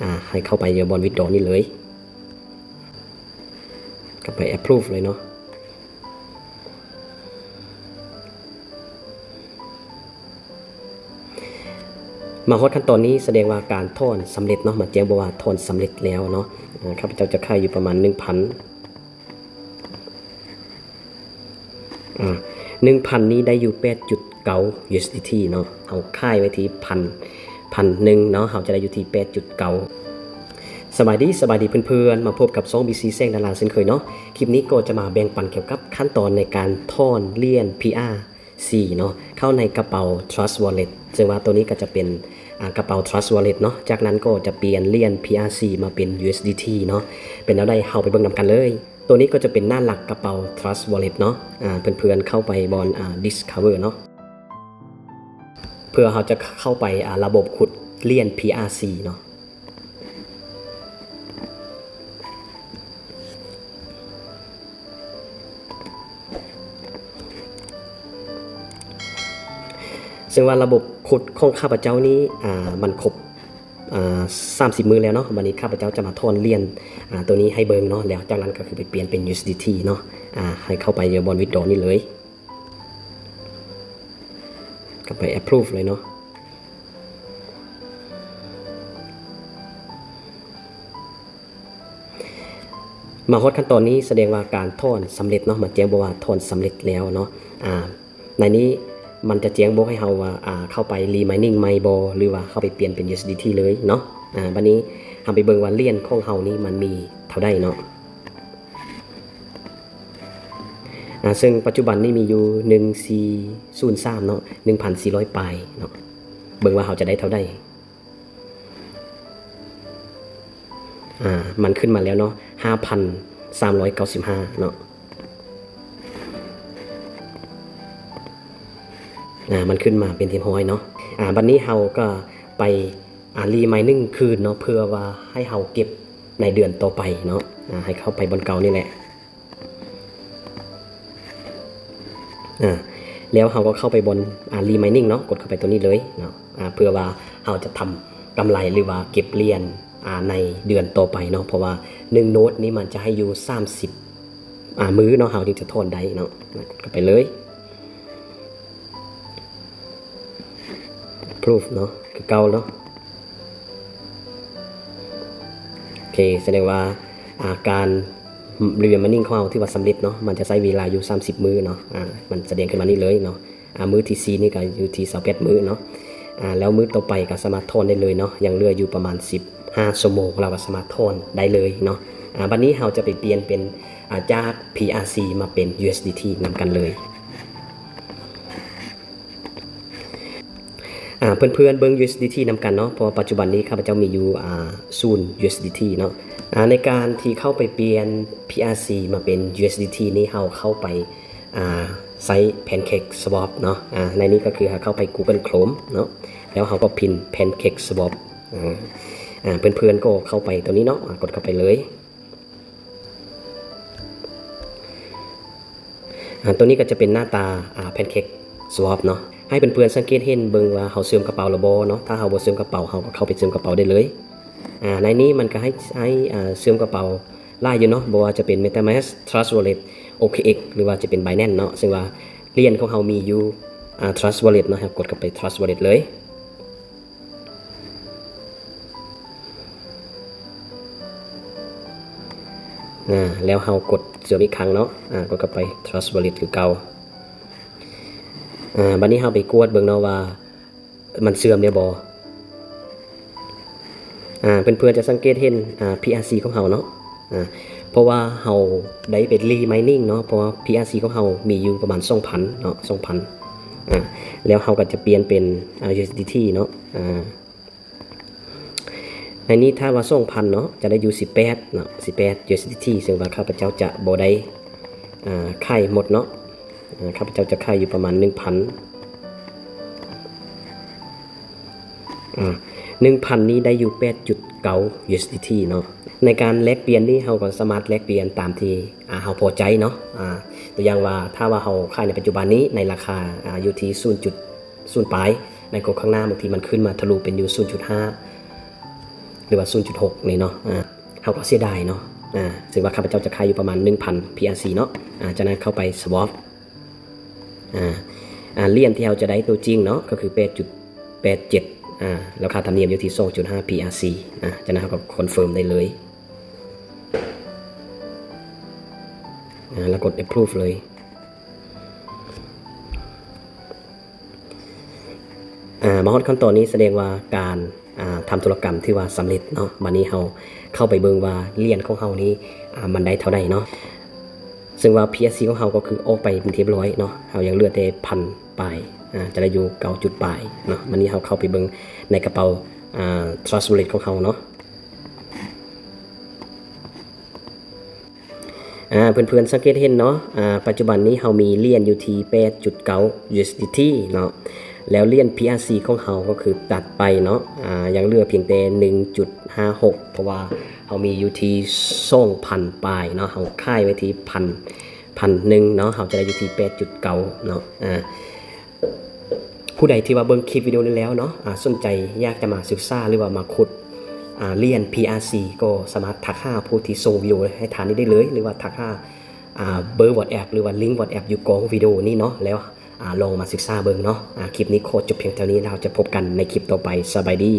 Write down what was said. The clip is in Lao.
ອ່າ ໃຫ້ເຂົ້າໄປຢູ່ບ່ອນ withdraw ນີ້ເລີຍ ກໍໄປ approve ເລີຍເນາະ. ມາຮອດຂັ້ນຕອນນີ້ສະແດງວ່າການຖອນສຳເລັດເນາະ ມັນແຈ້ງບອກວ່າຖອນສຳເລັດແລ້ວເນາະ. ອ່າ ຂ້າພະເຈົ້າຈະຂາຍຢູ່ປະມານໜຶ່ງພັນ ອ່າ ໜຶ່ງພັນນີ້ໄດ້ຢູ່ແປດຈຸດເກົ້າ USDT ເນາະ. ເຮົາຂາຍໄວ້ທີ່ພັນ ພັນໜຶ່ງເນາະ ເຮົາຈະໄດ້ຢູ່ທີ່ແປດຈຸດເກົ້າ. ສະບາຍດີ ສະບາຍດີເພື່ອນໆ ມາພົບກັບຊ່ອງ BC ແສງດາລາເຊັ່ນເຄີຍເນາະ. ຄລິບນີ້ກໍຈະມາແບ່ງປັນກ່ຽວກັບຂັ້ນຕອນໃນການຖອນຫຼຽນ PR ສີ່ເນາະ ເຂົ້າໃນກະເປົາ Trust Wallet ເຊິ່ງວ່າໂຕນີ້ກໍຈະເປັນ ອ່າ ກະເປົາ Trust Wallet ເນາະ. ຈາກນັ້ນກໍຈະປ່ຽນຫຼຽນ PR ສີ່ມາເປັນ USDT ເນາະ. ເປັນແນວໃດ ເຮົາໄປເບິ່ງນຳກັນເລີຍ. ໂຕນີ້ກໍຈະເປັນໜ້າຫຼັກກະເປົາ Trust Wallet ເນາະ. ອ່າ ເພື່ອນໆເຂົ້າໄປບ່ອນ ອ່າ Discover ເນາະ ເພື່ອເຮົາຈະເຂົ້າໄປ ອ່າ ລະບົບຂຸດຫຼຽນ PR ສີ່ເນາະ. ເຊິ່ງວ່າລະບົບຂຸດຂອງຂ້າພະເຈົ້ານີ້ ອ່າ ມັນຄົບ ອ່າ ສາມສິບມື້ແລ້ວເນາະ. ບັດນີ້ຂ້າພະເຈົ້າຈະມາຖອນຫຼຽນ ອ່າ ໂຕນີ້ໃຫ້ເບິ່ງເນາະ ແລ້ວຈາກນັ້ນກໍຄືໄປປ່ຽນເປັນ USDT ເນາະ. ອ່າ ໃຫ້ເຂົ້າໄປຢູ່ບ່ອນ withdraw ນີ້ເລີຍ ກໍໄປ approve ເລີຍເນາະ. ມາຮອດຂັ້ນຕອນນີ້ສະແດງວ່າການຖອນສຳເລັດເນາະ ມັນແຈ້ງບອກວ່າຖອນສຳເລັດແລ້ວເນາະ. ອ່າ ໃນນີ້ມັນຈະແຈ້ງບອກໃຫ້ເຮົາວ່າ ອ່າ ເຂົ້າໄປ re-mining ໃໝ່ບໍ່ ຫຼືວ່າເຂົ້າໄປປ່ຽນເປັນ USDT ເລີຍເນາະ. ອ່າ ບັດນີ້ເຮົາໄປເບິ່ງວ່າຫຼຽນຂອງເຮົານີ້ມັນມີເທົ່າໃດເນາະ. ອ່າ ເຊິ່ງປັດຈຸບັນນີ້ມີຢູ່ໜຶ່ງສີ່ສູນສາມເນາະ ໜຶ່ງພັນສີ່ຮ້ອຍປາຍເນາະ. ເບິ່ງວ່າເຮົາຈະໄດ້ເທົ່າໃດ. ອ່າ ມັນຂຶ້ນມາແລ້ວເນາະ ຫ້າພັນສາມຮ້ອຍເກົ້າສິບຫ້າເນາະ. ອ່າ ມັນຂຶ້ນມາເປັນທີ່ຮຽບຮ້ອຍເນາະ. ອ່າ ບັດນີ້ເຮົາກໍໄປ ອ່າ re-mining ຄືນເນາະ ເພື່ອວ່າໃຫ້ເຮົາເກັບໃນເດືອນຕໍ່ໄປເນາະ. ອ່າ ໃຫ້ເຂົ້າໄປບ່ອນເກົ່ານີ້ແຫຼະ. ອ່າ ແລ້ວເຮົາກໍເຂົ້າໄປບ່ອນ ອ່າ re-mining ເນາະ ກົດເຂົ້າໄປຕົວນີ້ເລີຍເນາະ. ອ່າ ເພື່ອວ່າເຮົາຈະທຳກຳໄລ ຫຼືວ່າເກັບຫຼຽນ ອ່າ ໃນເດືອນຕໍ່ໄປເນາະ ເພາະວ່າໜຶ່ງໂນດນີ້ມັນຈະໃຫ້ຢູ່ສາມສິບ ອ່າ ມື້ເນາະ ເຮົາຈຶ່ງຈະຖອນໄດ້ເນາະ. ກົດເຂົ້າໄປເລີຍ approve ເນາະ ຄືເກົ່າເນາະ. ໂອເຄ ສະແດງວ່າ ອ່າ ການ re-mining ຂອງເຮົາຖືວ່າສຳເລັດເນາະ ມັນຈະໃຊ້ເວລາຢູ່ສາມສິບມື້ເນາະ. ອ່າ ມັນສະແດງຂຶ້ນມານີ້ເລີຍເນາະ. ອ່າ ມື້ທີສີ່ນີ້ກໍຢູ່ທີ່ຊາວແປດມື້ເນາະ. ອ່າ ແລ້ວມື້ຕໍ່ໄປກໍສາມາດຖອນໄດ້ເລີຍເນາະ ຍັງເຫຼືອຢູ່ປະມານສິບຫ້າຊົ່ວໂມງ ເຮົາກໍສາມາດຖອນໄດ້ເລີຍເນາະ. ອ່າ ບັດນີ້ເຮົາຈະໄປປ່ຽນເປັນ ອ່າ ຈາກ ພີອາຊີ ມາເປັນ ຢູເອສດີທີ ນຳກັນເລີຍ. ອ່າ ເພື່ອນໆເບິ່ງ ຢູເອສດີທີ ນຳກັນເນາະ ເພາະວ່າປັດຈຸບັນນີ້ຂ້າພະເຈົ້າມີຢູ່ ອ່າ ສູນ ຢູເອສດີທີ ເນາະ. ອ່າ ໃນການທີ່ເຂົ້າໄປປ່ຽນ ພີອາຊີ ມາເປັນ ຢູເອສດີທີ ນີ້ ເຮົາເຂົ້າໄປ ອ່າ ໃຊ້ Pancake Swap ເນາະ. ອ່າ ໃນນີ້ກໍຄືເຮົາເຂົ້າໄປ Google Chrome ເນາະ ແລ້ວເຮົາກໍພິມ Pancake Swap. ອ່າ ອ່າ ເພື່ອນໆກໍເຂົ້າໄປຕົວນີ້ເນາະ ອ່າ ກົດເຂົ້າໄປເລີຍ. ອ່າ ຕົວນີ້ກໍຈະເປັນໜ້າຕາ ອ່າ Pancake Swap ເນາະ. ໃຫ້ເພື່ອນໆສັງເກດເຫັນເບິ່ງວ່າເຮົາເຊື່ອມກະເປົາແລ້ວບໍ່ເນາະ. ຖ້າເຮົາບໍ່ເຊື່ອມກະເປົາ ເຮົາກໍເຂົ້າໄປເຊື່ອມກະເປົາໄດ້ເລີຍ. ອ່າ ໃນນີ້ມັນກໍໃຫ້ ໃຫ້ ອ່າ ເຊື່ອມກະເປົາຫຼາຍຢູ່ເນາະ ບໍ່ວ່າຈະເປັນ MetaMask, Trust Wallet, ໂອເຄເອັກ ຫຼືວ່າຈະເປັນ Binance ເນາະ. ເຊິ່ງວ່າຫຼຽນຂອງເຮົາມີຢູ່ ອ່າ Trust Wallet ເນາະ ເຮົາກົດເຂົ້າໄປ Trust Wallet ເລີຍ. ອ່າ ແລ້ວເຮົາກົດເຊື່ອມອີກຄັ້ງເນາະ. ອ່າ ກົດເຂົ້າໄປ Trust Wallet ຄືເກົ່າ. ອ່າ ບັດນີ້ເຮົາໄປກວດເບິ່ງເນາະວ່າມັນເຊື່ອມແລ້ວບໍ່. ອ່າ ເພື່ອນໆຈະສັງເກດເຫັນ ອ່າ ພີອາຊີ ຂອງເຮົາເນາະ. ອ່າ ເພາະວ່າເຮົາໄດ້ໄປ re-mining ເນາະ ເພາະວ່າ ພີອາຊີ ຂອງເຮົາມີຢູ່ປະມານສອງພັນເນາະ ສອງພັນ. ອ່າ ແລ້ວເຮົາກໍຈະປ່ຽນເປັນ ອ່າ ຢູເອສດີທີ ເນາະ. ອ່າ ໃນນີ້ຖ້າວ່າສອງພັນເນາະ ຈະໄດ້ຢູ່ສິບແປດເນາະ ສິບແປດ ຢູເອສດີທີ ເຊິ່ງວ່າຂ້າພະເຈົ້າຈະບໍ່ໄດ້ ອ່າ ຂາຍໝົດເນາະ. ອ່າ ຂ້າພະເຈົ້າຈະຂາຍຢູ່ປະມານໜຶ່ງພັນ. ອ່າ ໜຶ່ງພັນນີ້ໄດ້ຢູ່ແປດຈຸດເກົ້າ ຢູເອສດີທີ ເນາະ. ໃນການແລກປ່ຽນນີ້ ເຮົາກໍສາມາດແລກປ່ຽນຕາມທີ່ ອ່າ ເຮົາພໍໃຈເນາະ. ອ່າ ຕົວຢ່າງວ່າ ຖ້າວ່າເຮົາຂາຍໃນປັດຈຸບັນນີ້ໃນລາຄາ ອ່າ ຢູ່ທີ່ສູນຈຸດສູນປາຍ ໃນໂກຂ້າງໜ້າ ບາງທີມັນຂຶ້ນມາທະລຸເປັນຢູ່ສູນຈຸດຫ້າ ຫຼືວ່າສູນຈຸດຫົກນີ້ເນາະ ອາ ເຮົາກໍເສຍດາຍເນາະ ອາ ເຊິ່ງວ່າຂ້າພະເຈົ້າຈະຂາຍຢູ່ປະມານໜຶ່ງພັນ ພີອາຊີ ເນາະ ອາ ຈາກນັ້ນເຂົ້າໄປ swap ອາ ອາ ຫຼຽນທີ່ເຮົາຈະໄດ້ຕົວຈິງເນາະ ກໍຄື ແປດຈຸດແປດເຈັດ ອາ ແລ້ວຄ່າທຳນຽມຢູ່ທີ່ ສອງຈຸດຫ້າ ພີອາຊີ ອາ ຈາກນັ້ນເຮົາກໍ confirm ໄດ້ເລີຍ ອາ ແລ້ວກົດ approve ເລີຍ. ອາ ມາຮອດຂັ້ນຕອນນີ້ສະແດງວ່າການ ອາ ທຳທຸລະກຳຖືວ່າສຳເລັດເນາະ. ບາດນີ້ເຮົາເຂົ້າໄປເບິ່ງວ່າຫຼຽນຂອງເຮົານີ້ ອາ ມັນໄດ້ເທົ່າໃດເນາະ. ເຊິ່ງວ່າ ພີອາຊີ ຂອງເຮົາກໍຄືອອກໄປເປັນທີ່ຮຽບຮ້ອຍເນາະ. ເຮົາຍັງເຫຼືອແຕ່ພັນປາຍ ອາ ຈະໄດ້ຢູ່ເກົ້າຈຸດປາຍເນາະ. ບາດນີ້ເຮົາເຂົ້າໄປເບິ່ງໃນກະເປົາ ອາ Trust Wallet ຂອງເຮົາເນາະ. ອາ ເພື່ອນໆສັງເກດເຫັນເນາະ ອາ ປັດຈຸບັນນີ້ເຮົາມີຫຼຽນຢູ່ທີ່ ແປດຈຸດເກົ້າ USDT ເນາະ ແລ້ວຫຼຽນ ພີອາຊີ ຂອງເຮົາກໍຄືຕັດໄປເນາະ ອາ ຍັງເຫຼືອພຽງແຕ່ ໜຶ່ງຈຸດຫ້າຫົກ ເພາະວ່າເຮົາມີຢູ່ທີ່ ສອງພັນປາຍເນາະ ເຮົາຂາຍໄວ້ທີ່ ພັນ ພັນໜຶ່ງເນາະ ເຮົາຈະໄດ້ຢູ່ທີ່ ແປດຈຸດເກົ້າ ເນາະ ອາ ຜູ້ໃດທີ່ວ່າເບິ່ງຄລິບວິດີໂອນີ້ແລ້ວເນາະ ອາ ສົນໃຈຢາກຈະມາສຶກສາ ຫຼືວ່າມາຂຸດ ອາ ຫຼຽນ ພີອາຊີ ກໍສາມາດທັກຫາຜູ້ທີ່ສົ່ງວິດີໂອໃຫ້ທ່ານນີ້ໄດ້ເລີຍ ຫຼືວ່າທັກຫາ ອາ ເບີ WhatsApp ຫຼືວ່າລິ້ງ WhatsApp ຢູ່ກ້ອງວິດີໂອນີ້ເນາະ ແລ້ວ ອາ ລອງມາສຶກສາເບິ່ງເນາະ. ອາ ຄລິບນີ້ຂໍຈົບພຽງເທົ່ານີ້ ແລ້ວເຮົາຈະພົບກັນໃນຄລິບຕໍ່ໄປ. ສະບາຍດີ.